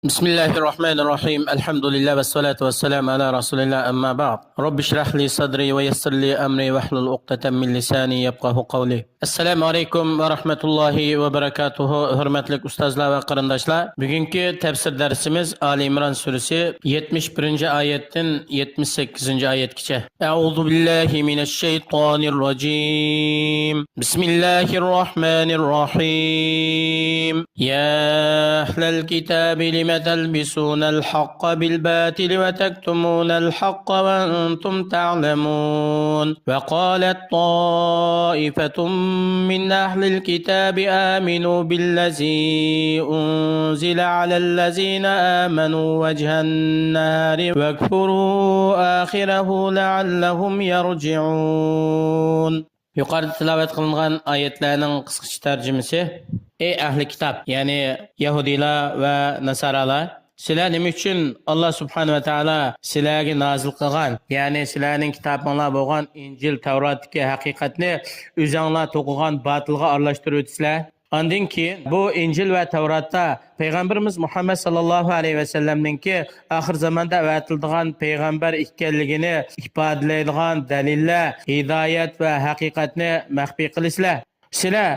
بسم الله الرحمن الرحيم. الحمد لله والصلاة والسلام على رسول الله، أما بعد. رب اشرح لي صدري ويسر لي أمري واحلل عقدة من لساني يفقه قولي. Assalomu alaykum va rahmatullohi va barakatuhu. Hurmatli ustozlar va qarindoshlar, bugungi tafsir darsimiz Ali Imron surasi 71 oyatdan 78 oyatgacha. A'udhu billahi minash shaytonir rojim. Bismillahir rohmanir rohim. Ya ahlal kitabi lima talbisunal haqqa bil batili va taktumunal haqqa va antum ta'lamun. Va qalat ta'ifatun من أهل الكتاب آمنوا بالذي أنزل على الذين آمنوا وجه النهار واكفروا آخره لعلهم يرجعون. Yuqorida tilovat qilingan oyatlarning qisqacha tarjimasi: Ey ahli kitob, ya'ni yahudiylar va nasaralar, sizlar nima uchun Alloh subhanahu va taolo sizlarga nozil qilgan, ya'ni sizlarning kitobinglar bo'lgan Injil, Tavrotdagi haqiqatni o'zinglar to'qigan botilga aralashtirib o'tsizlar? Ondan keyin bu Injil va Tavrotda payg'ambarimiz Muhammad sallallohu alayhi vasallamninki oxir zamonda avatildigan payg'ambar ekanligini ifodalaydigan dalillar, hidoyat va haqiqatni maxfiy qilisizlar. Sizlar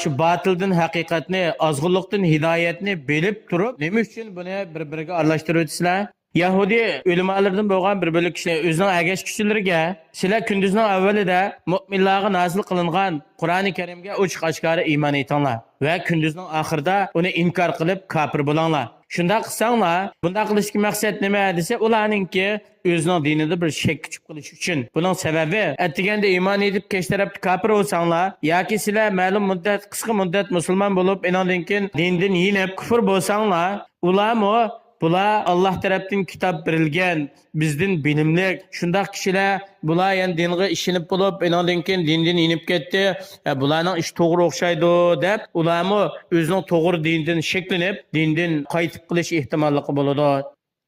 shu botildan haqiqatni, ozg'unlikdan hidoyatni bilib turib, nima uchun buni bir biriga aralashtirib o'tsizlar? Yahudi ulamolaridan bo'lgan bir bo'lik kishilar o'zining agashkuchilariga: sizlar kunduzning avvalida mo'minlarga nozil qilingan Qur'oni Karimga ochiq oshkora iymon etinglar va kunduzning oxirida uni inkor qilib kofir bo'linglar. Shundoq qilsanglar, bundoq qilishga maqsad nima desa, ularninki o'zining dinida bir shak kuchib qilish uchun. Buning sababi, atiganda iymon etib kech tarafda kofir bo'lsanglar yoki sizlar ma'lum muddat, qisqa muddat musulmon bo'lib, undan keyin dindan yenib kufr bo'lsanglar, ularmi bular Alloh tarafdan kitob berilgan, bizdan bilimlik shundoq kishilar, bular yani dinga ishinib bo'lib, undan keyin dindan inib ketdi, bularning ishi to'g'ri o'xshaydi deb, ularmi o'zining to'g'ri dindan shaklanib, dindan qaytib qilish ehtimolligi bo'ladi.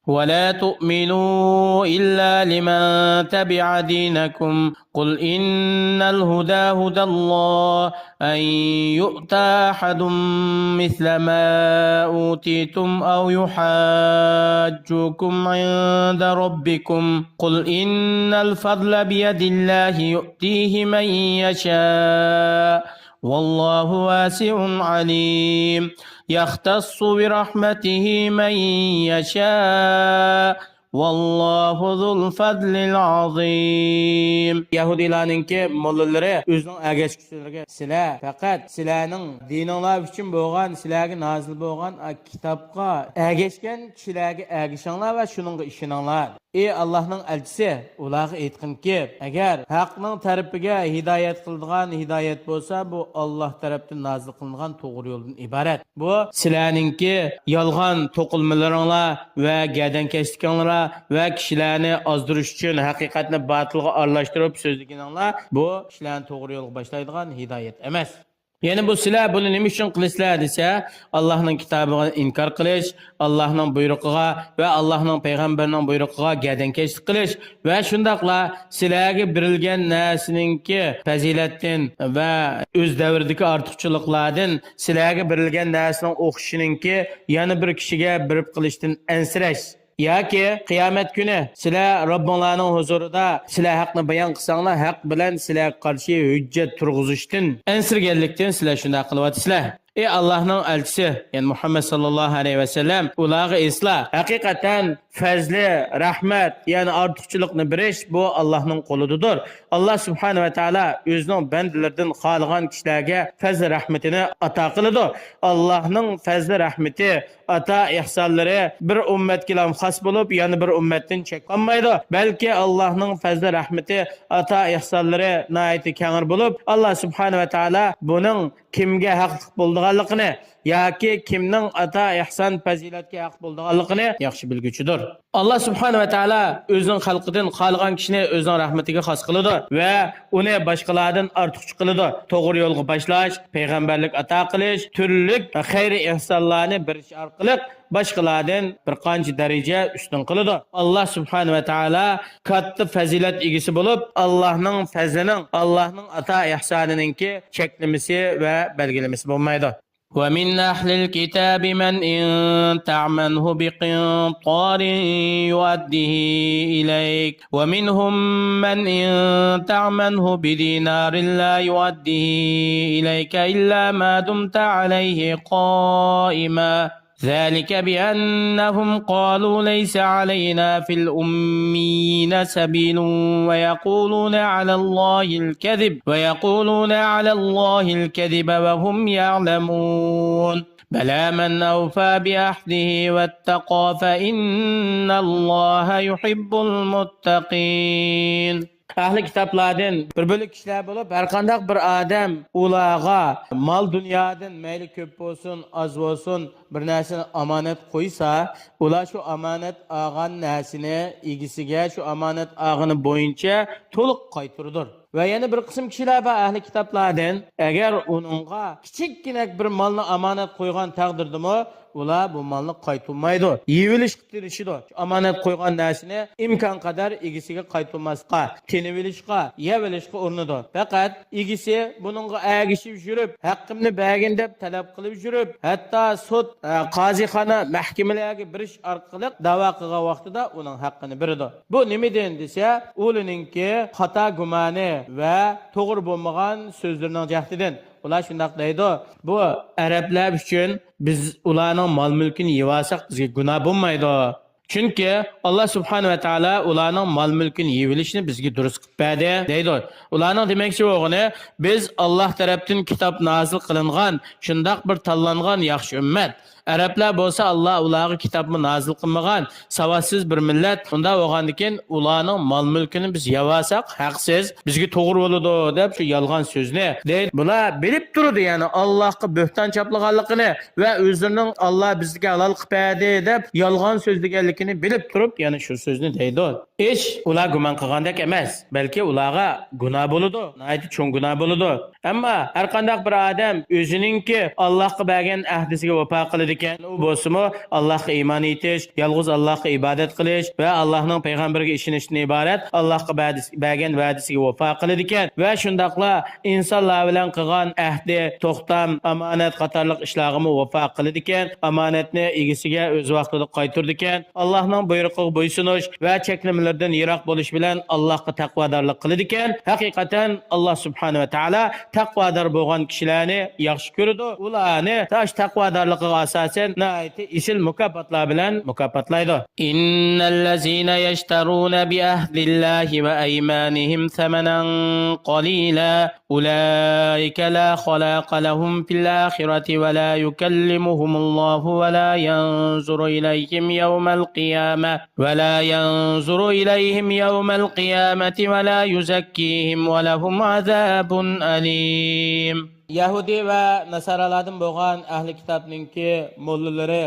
ولا تؤمنوا إلا لمن تبع دينكم قل إن الهدى هدى الله أن يؤتى أحد مثل ما أوتيتم أو يحاجوكم عند ربكم قل إن الفضل بيد الله يؤتيه من يشاء والله واسع عليم. يختص برحمته من يشاء والله ذو الفضل العظيم. Yahudilarninki mollalari o'zining agashkuchilariga: sizlar faqat sizlarning dininglar uchun bo'lgan, sizlarga nozil bo'lgan kitobga agashgan kishilarga agashinglar va shuningga ishoninglar. Ey Allohning elchisi, ularga aytqinki, agar haqning tarafiga hidoyat qiladigan hidoyat bo'lsa, bu Alloh tarafdan nozil qilingan to'g'ri yo'ldan iborat. Bu sizlarninki yolg'on to'qilmalaringlar va gardankashlikinglar va kishilarni ozdirish uchun haqiqatni botilga aralashtirib so'zlaganinglar, bu kishilarni to'g'ri yo'lga boshlaydigan hidoyat emas. Ya'ni bu sizlar buni nima uchun qilasizlar desa, Allohning kitobiga inkor qilish, Allohning buyrug'iga va Allohning payg'ambarining buyrug'iga gardankashlik qilish va shundoqla sizlarga berilgan narsaninki fazilatdan va o'z davridagi ortiqchiliklardan sizlarga berilgan narsaning o'xshishininki yana bir kishiga berib qilishdan ansirash yoki qiyomat kuni sizlar Robbinglarning huzurida sizlar haqni bayon qilsanglar, haq bilan sizlarga qarshi hujjat turg'izishdan ansirganlikdan sizlar shunday qilyapsizlar. Ey Allohning elchisi, ya'ni Muhammad sallallohu alayhi vasallam, ularga esla, haqiqatan fazli, rahmat, ya'ni ortiqchilikni berish bu Allohning qo'lidadir. Alloh subhanahu va taolo o'zining bandalaridan xohlagan kishilarga fazli rahmatini ato qiladi. Allohning fazli rahmati, ato ihsonlari bir ummatga xos bo'lib, yana bir ummatdan chek qolmaydi. Balki Allohning fazli rahmati, ato ihsonlari nihoyatda kangir bo'lib, Alloh subhanahu va taolo buning kimga haqliq bo'ldiganligini yoki kimning ato ihson fazilatga haq bo'ldiganligini yaxshi bilguchidir. Alloh subhanahu va taolo o'zining xalqidan xohlagan kishini o'zining rahmatiga xos qiladi va uni boshqalardan ortiqchi qiladi. To'g'ri yo'lga boshlash, payg'ambarlik ato qilish, turli xayr ihsonlarni berish orqali boshqalardan bir qancha daraja ustun qiladi. Alloh subhanahu va taolo katta fazilat egasi bo'lib, Allohning fazlining, Allohning ato ihsonininki cheklamasi va belgilamasi bo'lmaydi. ومن أهل الكتاب من إن تعمنه بقنطار يؤده إليك ومنهم من إن تعمنه بدينار لا يؤده إليك إلا ما دمت عليه قائما ذلك بأنهم قالوا ليس علينا في الأميين سبيل ويقولون على الله الكذب ويقولون على الله الكذب وهم يعلمون بلى من أوفى بعهده واتقى فإن الله يحب المتقين. Ahli kitaplardan bir bölük kişiler bulup her qandaq bir adam ularga mal dunyodan mayli ko'p bo'lsin, oz bo'lsin bir narsani omonat qo'ysa, ular shu omonat olgan narsani egisiga shu omonat olgani bo'yicha to'liq qaytardir. Va yana bir qism kishilar bor ahli kitoblardan, agar uningga kichikgina bir molni omonat qo'ygan taqdirdami, ular bu molni qaytarmaydi. Yevilishga tirishidi. Omonat qo'ygan narsani imkon qadar egisiga qaytarmaslikqa, tinib olishga, yeb olishga urinadi. Faqat egisi buningga ergishib yurib, haqqimni bergin deb talab qilib yurib, hatto sud, qozixona, mahkamalarga birish orqali da'vo qilgan vaqtida uning haqqini beradi. Bu nimadan desa, ularninki xato gumoni va to'g'ri bo'lmagan so'zlarining jihatidan. Ular shundoq deydi: bu arablar uchun biz ularning mol mulkini yevasak bizga gunoh bo'lmaydi. Chunki Alloh subhanahu va taolo ularning mol mulkini yevilishini bizga durust qilib berdi deydi. Ularning demakchi bo'lgani, biz Alloh tarafdan kitob nozil qilingan, shundoq bir tanlangan yaxshi ummat. Arablar bo'lsa Alloh ularga kitobni nozil qilmagan, savodsiz bir millat. Unda bo'lgandan ularning mol mulkini biz yevasak haqsiz bizga to'g'ri bo'ladi deb shu yolg'on so'zni deydi. Bular bilib turdi, ya'ni Allohga bo'xton chaplaganligini va o'zlarining Alloh bizga halol qilib berdi deb yolg'on so'z deganligini bilib turib, yana shu so'zni deydi. Ish ular gumon qilgandek emas, balki ularga gunoh bo'ladi, nihoyat cho'ng gunoh bo'ladi. Ammo har qanday bir odam o'zininki Allohga bergan ahdisiga vafo qiladi ekan, u bo'lsa-mu Allohga iymon etish, yolg'iz Allohga ibodat qilish va Allohning payg'ambariga ishonishdan iborat Allohga bergan va'dasiga vafo qiladi ekan va shundoqla insonlar bilan qilgan ahdi, to'xtam, omonat qatorliq ishlarga vafo qiladi ekan, omonatni egisiga o'z vaqtida qaytardi ekan, Allohning buyrug'iga bo'ysunish va cheklamalardan yiroq bo'lish bilan Allohga taqvodorlik qiladi ekan. Haqiqatan Alloh subhanahu va taolo taqvodor bo'lgan kishilarni yaxshi ko'radi. Ularni tash taqvodorligiga asosan nihoyat isil mukofotlar bilan mukofotlaydi. Innallazina yashtaruna bi ahdillahi va aymanihim thamanan qalila ulaika la khalaqa lahum fil akhirati va la yukallimuhumullohu va la yanzuru ilayhim yawmal qiyamah va la yanzuru ilayhim yawmal qiyamati va la yuzakkihim va lahum azabun alim. Yahudi va Nasaralardan bo'lgan ahli kitobninki mollalari,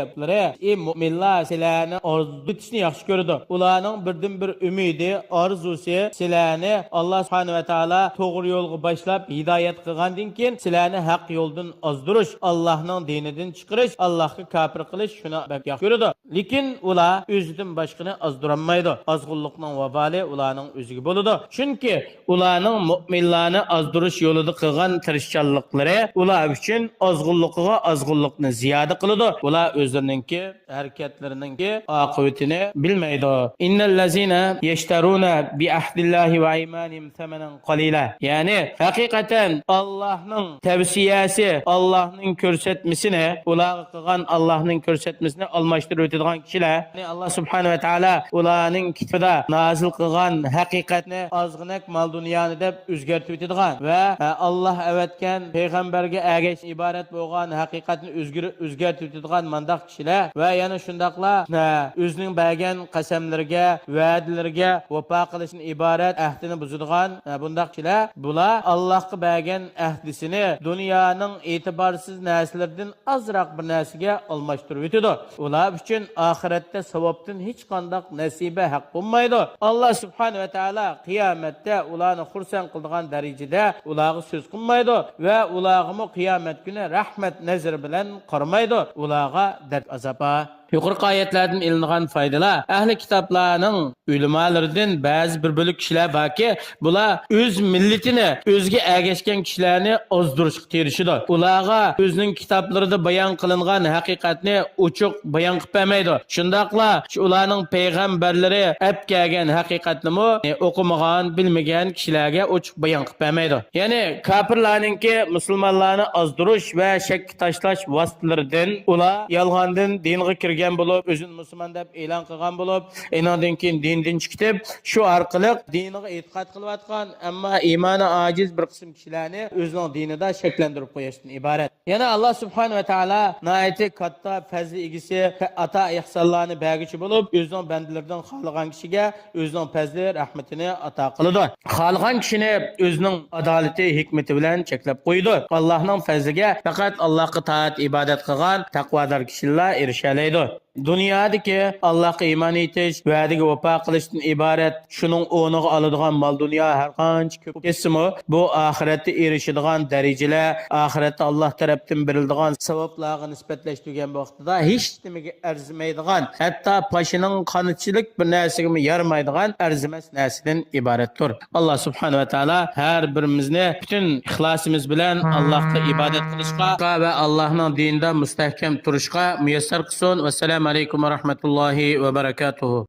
mo'minlar sizlarni orzu etishni yaxshi ko'radi. Ularning birdan bir umidi, orzusi sizlarni Alloh subhanahu va taolo to'g'ri yo'lga boshlab hidoyat qilgandan keyin sizlarni haq yo'ldan ozdirish, Allohning dinidan chiqarish, Allohga kofir qilish shuni bak yaxshi ko'radi. Lekin ular o'zidan boshqani ozdirolmaydi. Ozg'unlikning vaboli ularning o'ziga bo'ladi. Chunki ularning mo'minlarni ozdirish yo'lida qilgan tirishchanliklari ular uchun ozg'unligiga ozg'unlikni ziyoda qiladi. Ular o'zlarininki harakatlarininki oqibatini bilmaydi. Innallazina yashtaruna bi ahdillahi va aymanihim thamanan qalila. Ya'ni haqiqatan Allohning tavsiyasi, Allohning ko'rsatmasini, ularga qilgan Allohning ko'rsatmasini almashtirib o'tadigan kishilar, ya'ni Alloh subhanahu va taolo ularning kitobida nozil qilgan haqiqatni ozg'inak mol dunyoni deb o'zgartirib o'tadigan va Alloh avatgan payg'ambarga ergash iborat bo'lgan haqiqatni o'zgartirib o'tadigan mandaq kishilar va yana shundoqla o'zining bergan qasamlariga, va'dalariga vafo qilishni iborat ahdini buzadigan bundaq kishilar, bular Allohga bergan ahdisini dunyoning e'tiborsiz narsalardan ozroq bir narsaga almashtirib o'tadi. Ular uchun oxiratda savobdan hech qanday nasiba haq bo'lmaydi. Alloh subhanahu va taolo qiyomatda ularni xursand qiladigan darajada ularga so'z qilmaydi va ularga qiyomat kuni rahmat nazari bilan qaramaydi. Ularga dard azob. Yuqorqi oyatlardan ilingan foydalar ahli kitoblarning ulamalaridan ba'zi bir bo'lik kishilar borki, bular o'z millatini, o'ziga ergashgan kishilarni ozdirishga tirishidi. Ularga o'zining kitoblarida bayon qilingan haqiqatni ochiq bayon qilib bermaydi. Shundoqla ularning payg'ambarlari olib kelgan haqiqatnimi o'qimagan, bilmagan kishilarga ochiq bayon qilib bermaydi. Ya'ni kofirlarninki musulmonlarni ozdirish va shakka tashlash vositalaridan ular yolg'ondan dinga kirgan bo'lib, o'zini musulmon deb e'lon qilgan bo'lib, undan keyin dindan chiqib, shu orqali diniga e'tiqod qilayotgan, ammo iymoni ojiz bir qism kishilarni o'zining dinida shakllantirib qo'yishdan iborat. Yana Alloh subhanahu va taolo nihoyatda katta fazli egisi, ato ihsonlarni berguchi bo'lib, o'zining bandalaridan xohlagan kishiga o'zining fazli rahmatini ato qiladi. Xohlagan kishini o'zining adolati, hikmati bilan cheklab qo'ydi. Allohning fazliga faqat Allohga toat ibodat qilgan taqvodor kishilar erisha oladi. Dunyodagi Allohga iymon etish, va'daga vafo qilishdan iborat, shuning o'rniga oladigan mol dunyo har qancha ko'p ketsimi, bu oxiratda erishadigan darajalar, oxiratda Alloh tarafdan beriladigan savoblarga nisbatlashtirgan vaqtida hech nimaga arzimaydigan, hatto pashining qonichilik bir narsaga yaramaydigan arzimas narsadan iboratdir. Alloh subhanahu va taolo har birimizni butun ixlosimiz bilan Allohga ibodat qilishga va Allohning dinida mustahkam turishga muyassar qilsin. Vassalomu alaykum va rahmatullohi va barakatuh.